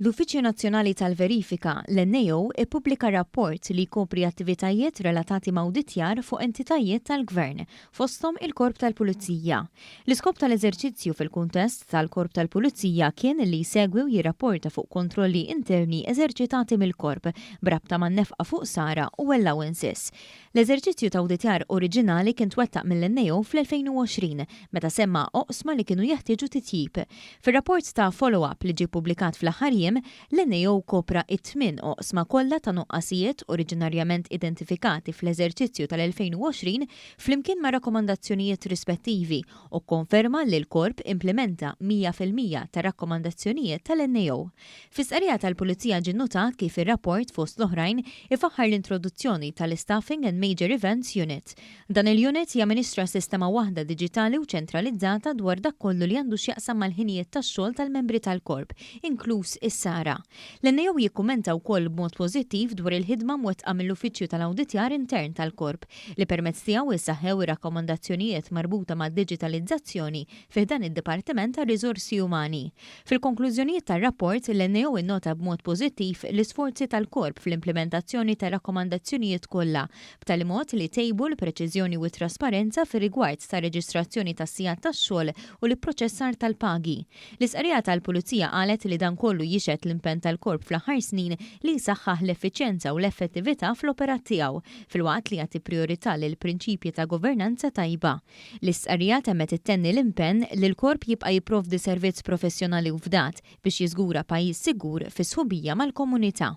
L-Uffiċċju Nazzjonali tal-Verifika, l-NAO, ippubblika rapport li jkopri attivitajiet relatati ma' awditjar fuq entitajiet tal-Gvern, fosthom il-Korp tal-Pulizija. L-iskop tal-eżerċizzju fil-kuntest tal-Korp tal-Pulizija kien li jsegwi u jirrapporta fuq kontrolli interni eżerċitati mill-Korp b'rabta man-nefqa fuq sara u allowances. L-eżerċizzju ta' awditjar oriġinali kien twettaq mill-NAO fl-2020 meta semma oqsma li kienu jeħtieġu titjib. Fir-rapport ta' follow-up li ġie ppubblikat fl-aħħar jiem, l-NAO kopra t-tmien oqsma kollha ta' nuqqasijiet oriġinarjament identifikati fl-eżerċizzju tal-2020 flimkien ma' rakkomandazzjonijiet rispettivi u kkonferma li l-Korp implimenta 100% tar-rakkomandazzjonijiet tal-NAO. Fi stqarrija tal-Pulizija ġie nnotat kif ir-rapport, fost l-oħrajn, ifaħħar l-introduzzjoni tal-Istaffing and Major Events Unit. Dan il-unit jamministra sistema waħda diġitali u ċentralizzata dwar dak kollu li għandu x'jaqsam mal-ħinijiet tax-xogħol tal-membri tal-Korp, inkluż is-sara. L-NAO jikkummenta wkoll b'mod pożittiv dwar il-ħidma mwettqa mill-Uffiċċju tal-Awditjar Intern tal-Korp, li permezz tiegħu issaħħew ir-rakkomandazzjonijiet marbuta mad-diġitalizzazzjoni fi ħdan id-Dipartiment tar-Riżorsi Umani. Fil-konklużjonijiet tar-rapport, l-NAO innota b'mod pożittiv l-isforzi tal-Korp fl-implimentazzjoni tar-rakkomandazzjonijiet kollha, b'tali mod li tejbu l-preċiżjoni u t-trasparenza fir-rigward tar-reġistrazzjoni tas-sigħat tax-xogħol u l-ipproċessar tal-pagi. L-istqarrija tal-Pulizija qalet li dan kollu jixhed l-impenn tal-Korp fl-aħħar snin li jsaħħaħ l-effiċjenza u l-effettività fl-operat tiegħu, filwaqt li jagħti prijorità lill-prinċipji ta' governanza tajba. L-istqarrija temmet ittenni l-impenn li l-Korp jibqa' jipprovdi servizz professjonali u fdat biex jiżgura pajjiż sigur fi sħubija mal-komunità.